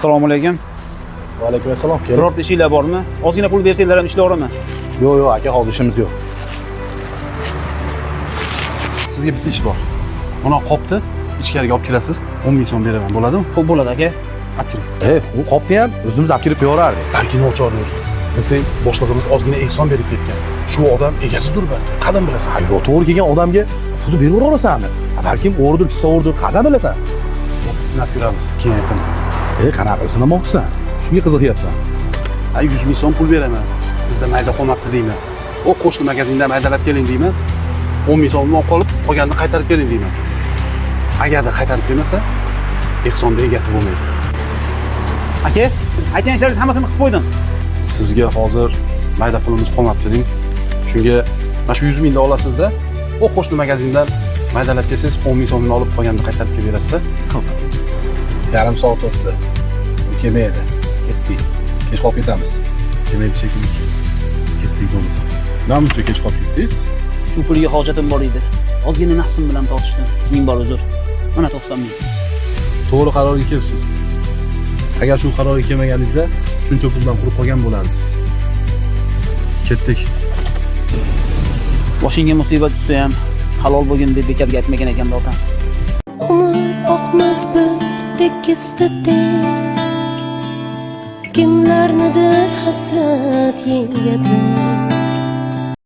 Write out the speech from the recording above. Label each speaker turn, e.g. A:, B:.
A: Assalomu alaykum.
B: Va alaykum assalom. Kelin.
A: Birorta ishinglar bormi? Ozgina pul bersanglar ham ishlayveraman.
B: Yo'q, yo'q, aka, hozir ishimiz yo'q. Sizga bitta ish bor. Mana qopni ichkariga olib kirasiz, 10 ming so'm beraman, bo'ladimi?
A: Xo'p, bo'ladi, aka.
B: Olib kiring.
C: U qopni ham o'zimiz olib kirib qo'yaverardik.
B: Balki nochordir. Bilsang, boshlig'imiz ozgina ehson berib ketgan. Shu odam egasidir balki. Qadam bilasan.
C: Ha, yo'q, to'g'ri kelgan odamga pulni beraverasanmi? Balkim o'g'ridir, kissa o'g'ridir, qandan bilasan?
B: Sinab ko'ramiz, keyin aytaman.
C: Qanaqa qilib sinamoqchisan? Shunga qiziqyapsan.
B: Ha, 100 ming so'm pul beraman. Bizda mayda qolmabdi deyman. O qo'shni magazindan maydalab keling deyman. 10 ming so'mni olib qolib, qolganini qaytarib bering deyman. Agarda qaytarib kelmasa, ehsonni egasi bo'lmaydi.
A: Aka, aytgan ishlaringizni hammasini qilib qo'ydim.
B: Sizga hozir mayda pulimiz qolmabdi deng. Shunga mana shu 100 mingni olasizda, o qo'shni magazindan maydalab kelsangiz, 10 ming so'mni olib, qolganini qaytarib kelib berasiz.
C: Yarim soat o'tdi. U kelmaydi. Ketdik. Kech qolib ketamiz.
B: Kelmaydi shekilli. Ketdik bo'lmasa. Namuncha kech qolib ketdingiz?
A: Shu pulga hojatim bor edi. Ozgina nafsim bilan tortishdim. Ming bor uzr. Mana 90 ming.
B: To'g'ri qarorga kelibsiz. Agar shu qarorga kelmaganingizda, shuncha puldan quruq qolgan bo'lardingiz. Ketdik.
A: Boshingga musibat tushsa ham halol bo'lgin deb bekorga aytmagan ekan otam.
D: Umr oqmas bir tekis tek, kimlarnidir hasrat yengadi.